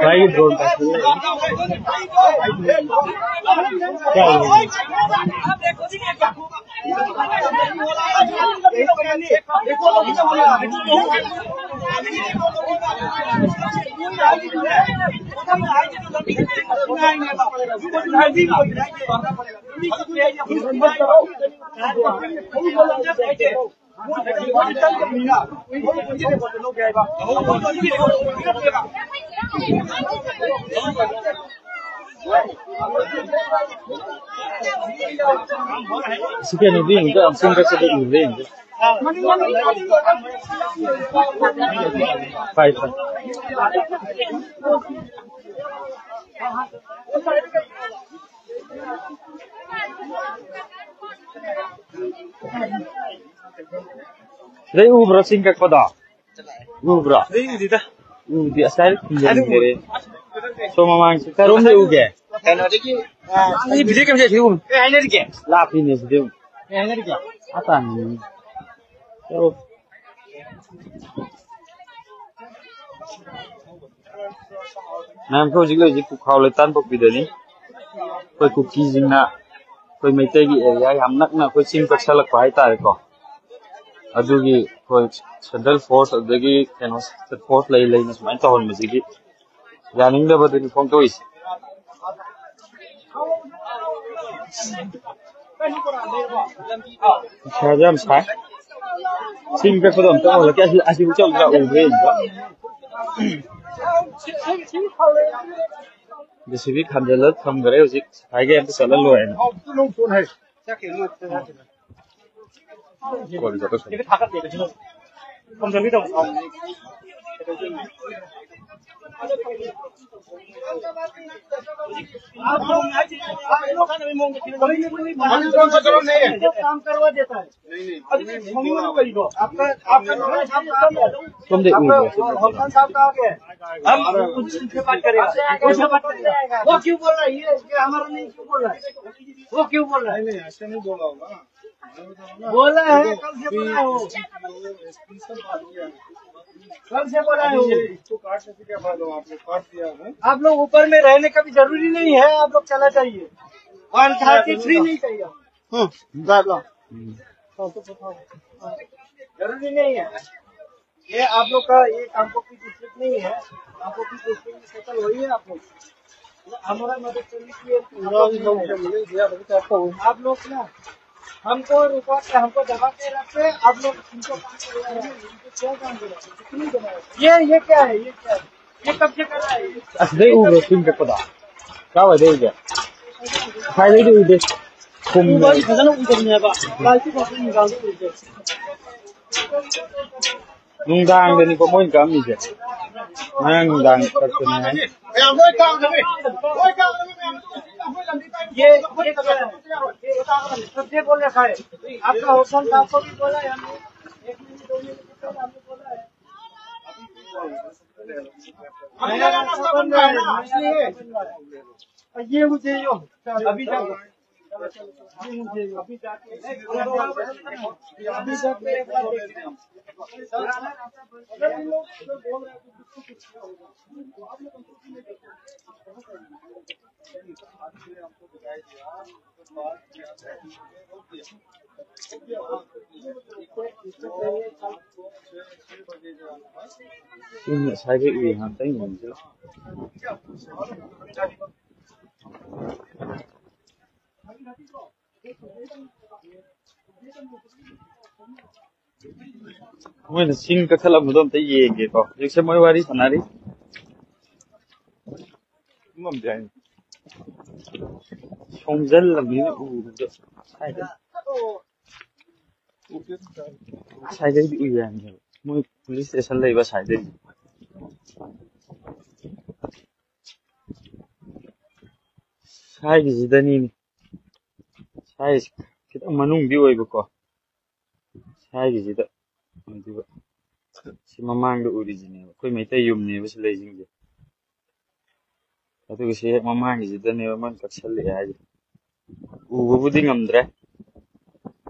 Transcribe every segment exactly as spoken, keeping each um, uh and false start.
भाई, ड्रोन का। क्या हुआ? ꯁꯤ ꯀꯩꯅꯣꯗꯤ ꯌꯦꯡꯗ, ꯑꯝꯇꯪꯒ ꯆꯠꯂ ꯎꯕ꯭ꯔꯥ ꯌꯦꯡꯗ꯫ ꯐꯥꯏ, ꯐꯥꯏ꯫ ꯁꯤꯗꯩ ꯎꯕ꯭ꯔꯣ ꯆꯤꯡ ꯀꯛꯄꯗꯣ? ꯎꯕ꯭ꯔꯣ? ꯑꯗꯨ ꯎꯗꯦꯗ꯫ ꯎꯗꯦ, ꯑꯁ, ꯗꯥꯏꯔꯦꯛ ꯀꯤꯖꯩꯌꯦ꯫ ꯑꯗꯨ ꯎꯗꯦ꯫ ꯁꯣꯝ ꯃꯃꯥꯡ ꯀꯔꯣꯝꯗꯤ ꯎꯒꯦ? ꯀꯩꯅꯣꯗꯒꯤ, ꯑ, ꯑꯩ ꯚꯤꯗꯤꯑꯣ ꯀꯦꯝ ꯁꯦ ꯁꯤꯗ ꯎꯕꯅꯤ꯫ ꯀꯩ ꯍꯥꯏꯅꯔꯤꯒꯦ? ꯂꯥꯞꯄꯤꯅꯦ ꯁꯤꯗꯤ꯫ ꯀꯩ ꯍꯥꯏꯅꯔꯤꯒꯦ? ꯑꯇꯥꯡꯕꯅꯤ꯫ ꯆꯠꯂꯣ꯫ ꯃꯌꯥꯝ, ꯑꯩꯈꯣꯏ ꯍꯧꯖꯤꯛ ꯂꯩꯔꯤꯁꯦ ꯄꯨꯈꯥꯎ ꯂꯩꯇꯥꯟ ꯄꯣꯛꯄꯤꯗꯅꯤ꯫ ꯑꯩꯈꯣꯏ ꯀꯨꯀꯤꯁꯤꯡꯅ ꯑꯩꯈꯣꯏ ꯃꯩꯇꯩꯒꯤ ꯑꯦꯔꯤꯌꯥ ꯌꯥꯝ ꯅꯛꯅ ꯑꯩꯈꯣꯏ ꯆꯤꯡ ꯀꯛꯁꯜꯂꯛꯄ ꯍꯥꯏꯇꯥꯔꯦꯀꯣ꯫ ꯑꯗꯨꯒꯤ ꯑꯩꯈꯣꯏ ꯁꯦꯟꯇ꯭ꯔꯦꯜ ꯐꯣꯔꯁ ꯑꯗꯨꯗꯒꯤ ꯀꯩꯅꯣ ꯐꯣꯔꯁ ꯂꯩ ꯂꯩꯅ ꯁꯨꯃꯥꯏꯅ ꯇꯧꯍꯟꯕꯁꯤꯒꯤ ꯌꯥꯅꯤꯡꯗꯕꯗꯨꯅꯤ ꯐꯣꯡꯗꯣꯛꯏꯁꯦ꯫ ꯅꯨꯡꯁꯥꯁꯦ ꯌꯥꯝ ꯁꯥꯏ꯫ ꯆꯤꯡ ꯀꯛꯄꯗꯣ ꯑꯝꯇ ꯎꯍꯜꯂꯛꯀꯦ꯫ ꯑꯁꯤ, ꯑꯁꯤꯕꯨ ꯆꯠꯂꯒ ꯎꯕ꯭ꯔꯥ ꯌꯦꯡꯒꯦ꯫ ꯖꯦ ꯁꯤ ꯕꯤ ꯈꯟꯖꯤꯜꯂ ꯊꯝꯈ꯭ꯔꯦ ꯍꯧꯖꯤꯛ꯫ ꯁꯤꯐꯥꯏꯒꯩ ꯑꯝꯇ ꯆꯠꯍꯜꯂꯣꯏꯅ꯫ ꯀꯣꯟꯅ ꯆꯠꯂꯁꯤ꯫ काम करवा देता है। अभी आपका, आपका, तुम देखो, आपका होटल साहब का आ गया। हम उनसे बात करेंगे। उनसे बात करेंगे। वो क्यों बोल रहा है? ये, ये हमारा नहीं क्यों बोल रहा है? वो क्यों बोल रहा है? नहीं, नहीं, ऐसे नहीं बोला होगा। बोला है, कल से बोला है वो। कल से बोला है वो। इसको काटने से क्या फायदा हुआ? आपने काट दिया है। आप लोग ऊपर में रहने का भी जरूरी नहीं है, आप लोग चला जाइए। वन थर्टी थ्री नहीं चाहिए। हम्म, जा लो। जरूरी नहीं है। ये आप लोग का, ये हमको कोई दुश्मन नहीं है। हमको कोई दुश्मन नहीं, सेटल वही है आप लोग। हमारा मदद करने के लिए आप लोग नहीं है। आप लोग ना हमको रुका के, हमको दबा के रखते हैं। आप लोग इनको काम कर रहे हैं, इनको क्या काम कर रहे हैं? ये, ये क्या है? ये क्या है? ये कब्जे कर रहा है। ꯑꯁꯤꯗꯩ ꯎꯕ꯭ꯔꯣ ꯁ꯭ꯀ꯭ꯔꯤꯟ ꯀꯛꯄꯗꯣ? ꯀꯥꯏꯋꯥꯏꯗꯩ ꯎꯒꯦ? ꯉꯁꯥꯏꯗꯩꯗꯤ ꯎꯗꯦ꯫ ꯈꯨꯝꯃꯦ꯫ ꯎꯕꯗꯤ ꯐꯖꯅ ꯎꯗꯕꯅꯦꯕ꯫ ꯂꯥꯏꯠꯇꯤ ꯐꯖꯅ ꯉꯥꯜꯂ ꯎꯗꯦ꯫ ꯅꯨꯡꯗꯥꯡꯗꯅꯤꯀꯣ ꯃꯣꯏꯅ ꯀꯛꯑꯝꯃꯤꯁꯦ꯫ ꯉꯔꯥꯡ ꯅꯨꯡꯗꯥꯡ ꯀꯛꯄꯅꯦ ꯍꯥꯏ꯫ ये, ये क्या है? ये कब्जे बोल रखा है। आपका होटल का आपको भी बोला है हमने। एक मिनट, दो मिनट पहले हमने बोला है। ये मुझे यो, अभी जाओ। ये मुझे यो, अभी जाके, अभी जाके एक बार देखते हैं। अगर ये लोग बोल रहे हैं तो बिल्कुल कुछ किया होगा। ꯏꯪꯅ ꯁꯥꯏꯕ ꯎꯏ ꯉꯥꯛꯇꯪ ꯌꯦꯡꯁꯤ꯫ ꯃꯣꯏꯅ ꯆꯤꯡ ꯀꯥꯈꯠꯂꯝꯕꯗꯣ ꯑꯝꯇ ꯌꯦꯡꯒꯦꯀꯣ꯫ ꯍꯧꯖꯤꯛꯁꯦ ꯃꯣꯏ ꯋꯥꯔꯤ ꯁꯥꯟꯅꯔꯤ꯫ ꯉꯝꯗꯦ ꯍꯥꯏꯅꯤ꯫ ꯁꯣꯡꯖꯜꯂꯕꯅꯤꯅ ꯎꯕꯗꯣ ꯁ꯭ꯋꯥꯏꯗ꯫ ꯁ꯭ꯋꯥꯏꯗꯩꯗꯤ ꯎꯏ ꯍꯥꯏꯕꯅꯦꯕ꯫ ꯃꯣꯏ ꯄꯨꯂꯤꯁ ꯁ꯭ꯇꯦꯁꯟ ꯂꯩꯕ ꯁ꯭ꯋꯥꯏꯗꯩꯗꯤ꯫ ꯁꯥꯏꯒꯤꯁꯤꯗꯅꯤꯅꯦ꯫ ꯁꯥꯏꯁꯤ ꯈꯤꯇꯪ ꯃꯅꯨꯡꯗꯤ ꯑꯣꯏꯕꯀꯣ꯫ ꯁꯥꯏꯒꯤꯁꯤꯗ ꯑꯣꯏꯗꯣꯏꯕ꯫ ꯁꯤ ꯃꯃꯥꯡꯗ ꯎꯔꯤꯁꯤꯅꯦꯕ ꯑꯩꯈꯣꯏ ꯃꯩꯇꯩ ꯌꯨꯝꯅꯦꯕ ꯁꯤ ꯂꯩꯁꯤꯡꯁꯦ꯫ ꯑꯗꯨꯒ ꯁꯤ ꯍꯦꯛ ꯃꯃꯥꯡꯒꯤꯁꯤꯗꯅꯦꯕ ꯃꯣꯏꯅ ꯀꯛꯁꯜꯂꯛꯑꯦ ꯍꯥꯏꯁꯦ꯫ ꯎꯕꯕꯨꯗꯤ ꯉꯝꯗ꯭ꯔꯦ꯫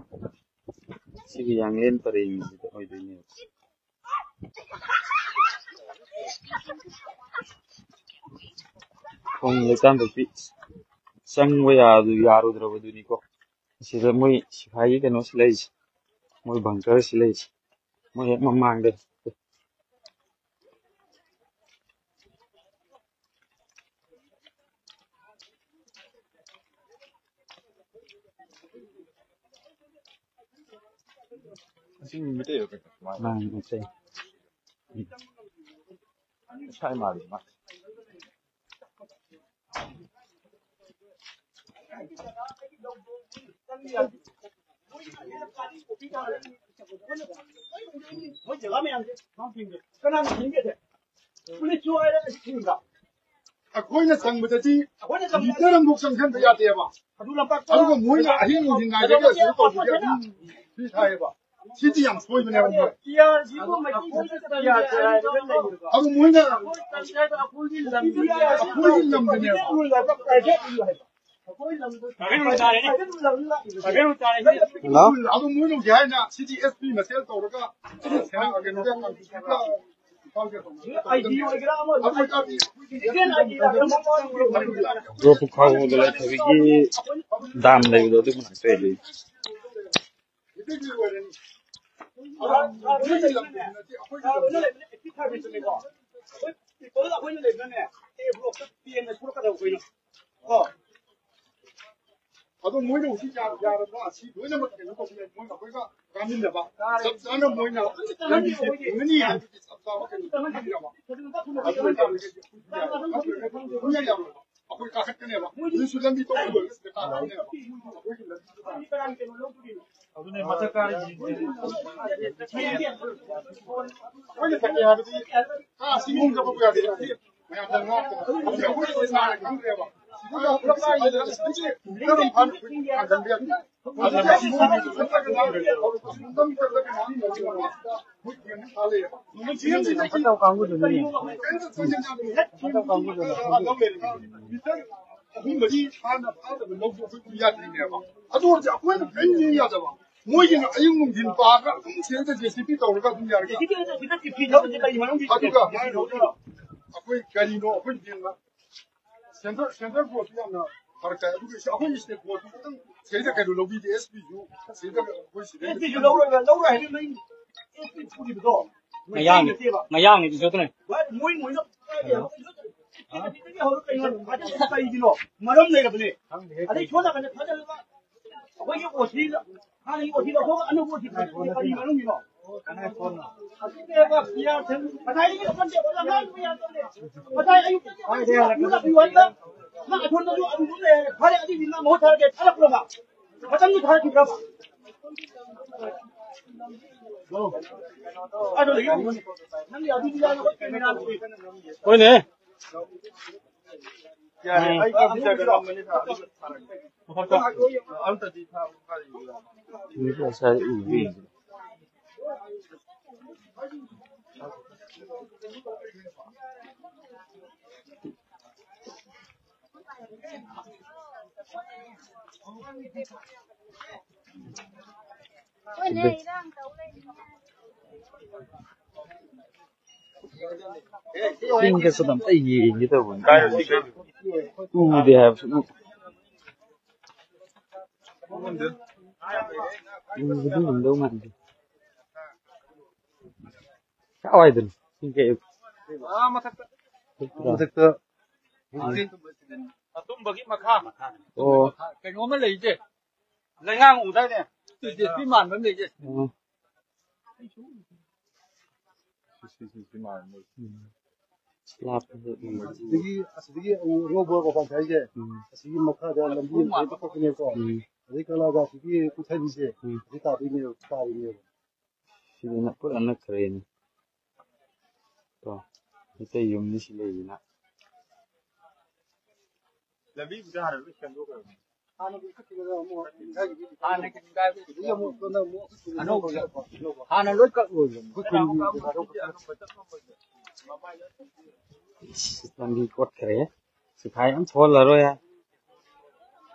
ꯁꯤꯒꯤ ꯌꯥꯡꯂꯦꯟ ꯄꯔꯦꯡꯁꯤꯗ ꯑꯣꯏꯗꯣꯏꯅꯦꯕ꯫ ꯊꯣꯡ ꯂꯩꯇꯥꯟꯊꯣꯛꯄꯤ ꯆꯪꯕ ꯌꯥꯗ-, ꯌꯥꯔꯨꯗ꯭ꯔꯕꯗꯨꯅꯤꯀꯣ꯫ ꯑꯁꯤꯗ ꯃꯣꯏ ꯁꯤꯐꯥꯏꯒꯤ ꯀꯩꯅꯣꯁꯤ ꯂꯩꯔꯤꯁꯦ, ꯃꯣꯏ ꯕꯪꯀꯔꯁꯤ ꯂꯩꯔꯤꯁꯦ, ꯃꯣꯏ ꯍꯦꯛ ꯃꯃꯥꯡꯗ꯫ ꯑꯁꯤ ꯃꯤ ꯃꯩꯇꯩꯔꯣ ꯀꯩꯅꯣ? ꯃꯥꯅꯤ, ꯃꯩꯇꯩ꯫ ꯁꯥꯏ ꯃꯥꯜꯂꯤ ꯃꯥ꯫ ꯃꯣꯏ ꯖꯒꯥ ꯃꯌꯥꯝꯁꯦ ꯀꯅꯥꯅ ꯊꯤꯡꯒꯦꯁꯦ? ꯄꯨꯂꯤꯁꯁꯨ ꯍꯥꯏꯔꯦ, ꯑꯩ ꯊꯤꯡꯕ꯫ ꯑꯩꯈꯣꯏꯅ ꯆꯪꯕꯗꯗꯤ ꯑꯩꯈꯣꯏꯅ ꯆꯪꯕꯗ ꯃꯤꯇꯔ ꯑꯃꯐꯥꯎ ꯆꯪꯁꯤꯟꯕ ꯌꯥꯗꯦꯕ꯫ ꯑꯗꯨ ꯂꯝꯄꯥꯛꯇ ꯑꯗꯨꯒ ꯃꯣꯏꯅ ꯑꯍꯤꯡ ꯅꯨꯡꯊꯤꯜ ꯉꯥꯏꯗꯒꯤ ꯑꯗꯨꯝ ꯇꯧꯕꯁꯦ ꯑꯗꯨꯝ ꯐ꯭ꯔꯤ ꯊꯥꯏꯌꯦꯕ꯫ ꯁꯤꯗꯤ ꯌꯥꯝ ꯁꯣꯏꯕꯅꯦꯕ ꯃꯣꯏ꯫ ꯇꯤꯌꯥꯔꯁꯤꯕꯨ ꯃꯩꯇꯩ ꯈꯛꯇ ꯇꯤꯌꯥꯔꯁꯦ ꯍꯥꯏꯔꯒ ꯂꯩꯔꯤꯕ꯫ ꯑꯗꯨ ꯃꯣꯏꯅ ꯑꯩꯈꯣꯏ ꯂꯝꯗꯅꯦꯕ꯫ ꯑꯩꯈꯣꯏꯒꯤ ꯂꯝꯗꯅꯦꯕ꯫ ꯍꯜꯂꯣ? ꯑꯗꯨ ꯃꯣꯏꯅ ꯍꯧꯖꯤꯛ ꯍꯥꯏꯅ ꯁꯤꯗꯤ ꯑꯦꯁ ꯄꯤ ꯃꯁꯦꯜ ꯇꯧꯔꯒ ꯀꯩꯅꯣꯗ ꯑꯗꯨ ꯑꯣꯏꯇꯥꯔꯗꯤ ꯒ꯭ꯔꯣꯞ ꯐꯥꯎꯕꯗ ꯂꯩꯊꯕꯤꯒꯤ ꯗꯥꯝ ꯂꯩꯕꯗꯣ ꯑꯗꯨ ꯃꯅꯥꯛꯇ ꯑꯣꯏꯗꯣꯏꯅꯤ꯫ ꯑꯩꯈꯣꯏꯅ ꯂꯩꯕꯅꯦ, ꯑꯦ ꯕ꯭ꯂꯣꯛꯇ ꯄꯤ ꯑꯦꯝꯅ ꯊꯣꯛꯂꯛꯀꯗꯕ ꯑꯩꯈꯣꯏꯅ꯫ ꯀꯣ? ꯑꯗꯣ ꯃꯣꯏꯅ ꯍꯧꯖꯤꯛ ꯌꯥ-, ꯌꯥꯔꯕ ꯑꯁꯤ ꯂꯣꯏꯅꯃꯛ ꯀꯩꯅꯣ ꯇꯧꯕ ꯌꯥꯏ꯫ ꯃꯣꯏꯅ ꯑꯩꯈꯣꯏꯒ ꯀꯥꯃꯤꯟꯅꯕ ꯆꯞ ꯆꯥꯅ ꯃꯣꯏꯅ ꯂꯝꯕꯤꯁꯦ ꯊꯤꯡꯒꯅꯤ ꯍꯥꯏꯕꯒꯤ ꯆꯞ ꯆꯥꯕ ꯀꯩꯅꯣ ꯄꯤꯕꯤꯔꯕ꯫ ꯑꯗꯨ ꯑꯣꯏꯇꯥꯔꯒꯗꯤ ꯑꯩꯈꯣꯏ ꯌꯥꯏ꯫ ꯅꯠꯇ꯭ꯔꯒꯗꯤ ꯁꯨꯡꯌꯥ ꯌꯥꯔꯣꯏ꯫ ꯑꯩꯈꯣꯏ ꯀꯥꯈꯠꯀꯅꯦꯕ꯫ ꯍꯧꯖꯤꯛꯁꯨ ꯂꯝꯕꯤ ꯇꯧꯕ ꯂꯣꯏꯔꯒ ꯁꯤꯗ ꯀꯥꯈꯠꯀꯅꯦꯕ꯫ ꯑꯩꯈꯣꯏꯒꯤ ꯂꯝꯕꯤ ꯑꯗꯨꯅꯦ ꯃꯊꯛ ꯀꯥꯔꯤꯁꯤꯡꯁꯦ꯫ ꯑꯩꯈꯣꯏꯅ ꯆꯠꯀꯦ ꯍꯥꯏꯕꯗꯤ ꯑꯥ ꯆꯤꯡ ꯆꯠꯄ ꯌꯥꯗꯦ꯫ ꯃꯌꯥꯝꯗ ꯉꯥꯛꯇꯅ꯫ ꯍꯧꯖꯤꯛ ꯑꯩꯈꯣꯏ ꯁꯥꯔꯦ ꯈꯪꯗ꯭ꯔꯦꯕ꯫ ꯃꯇꯧ ꯀꯥꯡꯕꯨꯗꯨꯅꯤ꯫ ꯃꯇꯧ ꯀꯥꯡꯕꯨꯗꯨꯅꯤ꯫ ꯑꯍꯨꯝ ꯃꯔꯤ ꯍꯥꯟꯅ ꯐꯥꯗꯕ ꯂꯧꯗꯣ ꯑꯩꯈꯣꯏ ꯌꯥꯗ꯭ꯔꯤꯅꯦꯕ꯫ ꯑꯗꯨ ꯑꯣꯏꯔꯗꯤ ꯑꯩꯈꯣꯏꯅ ꯀꯔꯤꯝ ꯌꯦꯡ ꯌꯥꯗꯕ꯫ ꯃꯣꯏꯒꯤꯅ ꯑꯌꯨꯛ ꯅꯨꯡꯊꯤꯟ ꯄꯥꯔꯒ ꯑꯗꯨꯝ ꯁꯤꯗ JCB ꯇꯧꯔꯒ ꯑꯗꯨꯝ ꯌꯥꯔꯒ꯫ ꯑꯗꯨꯒ ꯑꯩꯈꯣꯏ ꯀꯔꯤꯅꯣ ꯑꯩꯈꯣꯏ ꯕꯤꯜꯅ ꯁꯦꯟꯇꯔ, ꯁꯦꯟꯇꯔ ꯕꯣꯔꯗꯇꯨ ꯌꯥꯝꯅ ꯐꯔꯛ ꯇꯥꯏ꯫ ꯑꯗꯨꯒ ꯑꯩꯈꯣꯏꯒꯤ ꯁ꯭ꯇꯦꯠ ꯕꯣꯔꯗꯇꯨ ꯈꯤꯇꯪ ꯁꯤꯗ ꯀꯩꯅꯣ ꯂꯧꯕꯤꯗꯦ, SPꯁꯨ ꯁꯤꯗ ꯑꯩꯈꯣꯏ ꯁꯤꯗ SPꯁꯨ ꯂꯧꯔꯣꯏ, ꯂꯧꯔꯣꯏ ꯍꯥꯏꯗꯤ ꯅꯣꯏ SP ꯄꯨꯔꯤꯕꯗꯣ ꯃꯌꯥꯡꯒꯤ, ꯃꯌꯥꯡꯒꯤꯗꯨꯁꯨ ꯑꯗꯨꯅꯦ꯫ ꯃꯣꯏ, ꯃꯣꯏꯅ ꯀꯩꯒꯤꯅꯣ? ꯃꯔꯝ ꯂꯩꯔꯕꯅꯦ꯫ ꯑꯗꯩ ꯁꯣꯝ ꯅꯥꯀꯟꯗ ꯊꯥꯖꯤꯜꯂꯒ ꯑꯩꯈꯣꯏꯒꯤ ꯑꯣ ꯁꯤꯗ ꯍꯥꯟꯅꯒꯤ ꯑꯣ ꯁꯤꯗ ꯑꯩꯈꯣꯏ ꯑꯅꯧꯕ ꯑꯣ ꯁꯤꯗ ꯀꯔꯤ ꯃꯔꯝꯒꯤꯅꯣ? ꯉꯁꯥꯏꯗꯒꯤ ꯑꯩꯈꯣꯏꯁꯦ ꯑꯣꯖꯥ ꯉꯥꯡꯕ ꯌꯥꯗꯕꯅꯦ꯫ ꯉꯁꯥꯏ ꯑꯌꯨꯛꯇꯒꯤ ꯑꯩꯈꯣꯏ ꯁꯤꯗ ꯄꯨꯂꯞ ꯌꯨꯍꯜꯂꯒ ꯃꯥ ꯑꯁꯣꯝꯗꯁꯨ ꯑꯗꯨꯝ ꯂꯩꯔꯦ꯫ ꯐꯔꯦ, ꯑꯗꯨꯗꯤ ꯃꯥ ꯃꯍꯨꯠ ꯊꯥꯔꯛꯀꯦ꯫ ꯊꯥꯔꯛꯄ꯭ꯔꯕ? ꯃꯇꯝꯗꯨ ꯊꯥꯔꯛꯈꯤꯕ꯭ꯔꯕ? ꯑꯗꯨ ꯂꯩꯌꯨ꯫ ꯅꯪꯒꯤ ꯑꯗꯨꯗꯤ ꯌꯥꯔꯣꯏ, ꯑꯩꯈꯣꯏ ꯀꯦꯃꯦꯔꯥ ꯂꯩꯌꯦ꯫ ꯍꯣꯏꯅꯦ꯫ ꯌꯥꯔꯦ, ꯑꯩ ꯀꯝꯄ꯭ꯌꯨꯇꯔꯗ ꯅꯝꯕꯅꯤ ꯊꯥꯔꯛꯀꯦ꯫ ꯃꯊꯛꯇ꯫ ꯑꯝꯇꯗꯤ ꯊꯥ-, ꯊꯥꯔꯛꯑꯣ꯫ ꯃꯤ ꯉꯁꯥꯏ ꯎꯕ꯭ꯔꯥ ꯌꯦꯡꯒꯦ꯫ ꯍꯣꯏꯅꯦ, ꯏꯔꯥꯡ ꯇꯧ ꯂꯩꯕꯅꯤꯅ꯫ ꯆꯤꯡ ꯆꯠꯄꯗ ꯑꯝꯇ ꯌꯦꯡꯒꯦ ꯇꯧꯕꯅꯤ꯫ ꯎꯗꯦ ꯍꯥꯏꯕ ꯁꯨꯛꯎ꯫ ꯎꯕꯗꯤ ꯎꯔꯝꯗꯧ ꯃꯥꯟꯗꯦ꯫ ꯀꯥꯏꯋꯥꯏꯗꯅꯣ? ꯆꯤꯡ ꯀꯛꯏ꯫ ꯑꯥ, ꯃꯊꯛꯇ꯫ ꯃꯊꯛꯇ꯫ ꯑꯇꯨꯝꯕꯒꯤ ꯃꯈꯥ꯫ ꯑꯣ꯫ ꯀꯩꯅꯣꯝꯃ ꯂꯩꯁꯦ꯫ ꯂꯩꯉꯥꯡ ꯎꯗꯥꯏꯅꯦ? ꯇꯨ ꯖꯦ ꯁꯤ ꯕꯤ ꯃꯥꯟꯕ ꯑꯃ ꯂꯩꯁꯦ꯫ ꯑꯣ꯫ ꯁꯤ, ꯁꯤ, ꯁꯤ, ꯁꯤ ꯃꯥꯟꯕ꯫ ꯎꯝ꯫ ꯂꯥꯞꯄꯗ ꯎꯝ꯫ ꯑꯁꯤꯗꯒꯤ, ꯑꯁꯤꯗꯒꯤ ꯔꯣꯕꯣꯠ ꯃꯄꯥꯟ ꯊꯥꯏꯁꯦ꯫ ꯎꯝ꯫ ꯑꯁꯤꯒꯤ ꯃꯈꯥꯗ ꯂꯝꯕꯤ ꯑꯃ ꯊꯣꯛꯄꯅꯦꯀꯣ꯫ ꯎꯝ꯫ ꯑꯗꯩ ꯀꯪꯂꯥꯒ ꯑꯁꯤꯒꯤ ꯀꯨꯊꯕꯤꯁꯦ꯫ ꯎꯝ꯫ ꯑꯁꯤ ꯇꯥꯗꯣꯏꯅꯦꯕ, ꯇꯥꯔꯤꯅꯦꯕ꯫ ꯁꯤꯗꯅ ꯄꯨꯔꯥ ꯅꯛꯈ꯭ꯔꯦꯅꯦ꯫ ꯀꯣ꯫ ꯃꯩꯇꯩ ꯌꯨꯝꯅꯤ ꯁꯤ ꯂꯩꯁꯤꯅ꯫ ꯂꯝꯕꯤꯕꯨꯗꯤ ꯍꯥꯟꯅ ꯂꯣꯏ ꯁꯦꯝꯗꯣꯛꯈ꯭ꯔꯕꯅꯤ꯫ ꯍꯥꯟꯅꯒꯤ ꯅꯤꯡꯒꯥꯏꯕꯗꯨꯗꯤ ꯑꯃꯨꯛ ꯑꯅꯧꯕ, ꯍꯥꯟꯅ ꯂꯣꯏ ꯀꯛꯂꯣꯏꯕꯅꯤ꯫ ꯂꯝꯕꯤ ꯀꯣꯠꯈ꯭ꯔꯦ꯫ ꯁꯤꯐꯥꯏ ꯌꯥꯝ ꯊꯣꯛꯍꯜꯂꯔꯣꯏ ꯍꯥꯏ꯫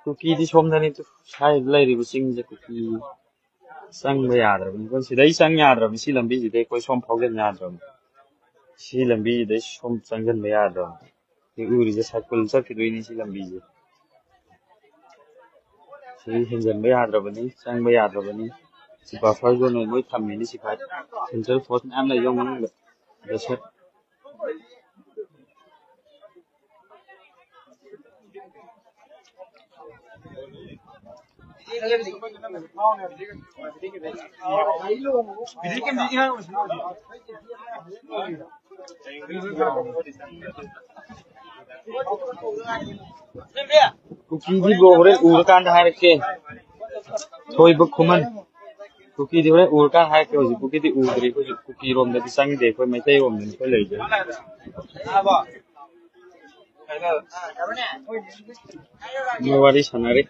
ꯀꯨꯀꯤꯗꯤ ꯁꯣꯝꯗꯅꯤ ꯇꯨ, ꯁ꯭ꯋꯥꯏꯗ ꯂꯩꯔꯤꯕ ꯆꯤꯡꯁꯦ ꯀꯨꯀꯤ ꯆꯪꯕ ꯌꯥꯗ꯭ꯔꯕꯅꯤ꯫ ꯑꯩꯈꯣꯏ ꯁꯤꯗꯩ ꯆꯪ ꯌꯥꯗ꯭ꯔꯕꯅꯤ꯫ ꯁꯤ ꯂꯝꯕꯤꯁꯤꯗꯩ ꯑꯩꯈꯣꯏ ꯁꯣꯝ ꯐꯥꯎꯖꯟ ꯌꯥꯗ꯭ꯔꯕꯅꯤ꯫ ꯁꯤ ꯂꯝꯕꯤꯁꯤꯗꯩ ꯁꯣꯝ ꯆꯪꯁꯤꯟꯕ ꯌꯥꯗ꯭ꯔꯕꯅꯤ꯫ ꯁꯤ ꯎꯔꯤꯁꯦ ꯁꯥꯏꯀꯜ ꯆꯠꯈꯤꯗꯣꯏꯅꯤ ꯁꯤ ꯂꯝꯕꯤꯁꯦ꯫ ꯁꯤ ꯍꯦꯟꯖꯟꯕ ꯌꯥꯗ꯭ꯔꯕꯅꯤ, ꯆꯪꯕ ꯌꯥꯗ꯭ꯔꯕꯅꯤ꯫ ꯁꯤ buffer zone ꯑꯣꯏꯅ ꯃꯣꯏ ꯊꯝꯃꯤꯅꯤ ꯁꯤꯐꯥꯏ꯫ Central force ꯃꯌꯥꯝ ꯂꯩꯕ ꯃꯅꯨꯡꯗ꯫ ꯗꯍꯁꯠ꯫ ꯀꯨꯀꯤꯗꯤ ꯕ꯭ꯔꯣ ꯍꯣꯔꯦꯟ ꯎꯔꯀꯥꯟꯗ ꯍꯥꯏꯔꯛꯀꯦ꯫ ꯊꯣꯏꯕ ꯈꯨꯃꯟ꯫ ꯀꯨꯀꯤꯗꯤ ꯍꯣꯔꯦꯟ ꯎꯔꯀꯥꯟꯗ ꯍꯥꯏꯔꯛꯀꯦ꯫ ꯍꯧꯖꯤꯛ ꯀꯨꯀꯤꯗꯤ ꯎꯗ꯭ꯔꯤ꯫ ꯑꯩꯈꯣꯏꯁꯨ ꯀꯨꯀꯤꯔꯣꯝꯗꯗꯤ ꯆꯪꯗꯦ꯫ ꯑꯩꯈꯣꯏ ꯃꯩꯇꯩꯔꯣꯝꯗꯅꯤ ꯑꯩꯈꯣꯏ ꯂꯩꯔꯤꯁꯦ꯫ ꯃꯣꯏ ꯋꯥꯔꯤ ꯁꯥꯟꯅꯔꯤ꯫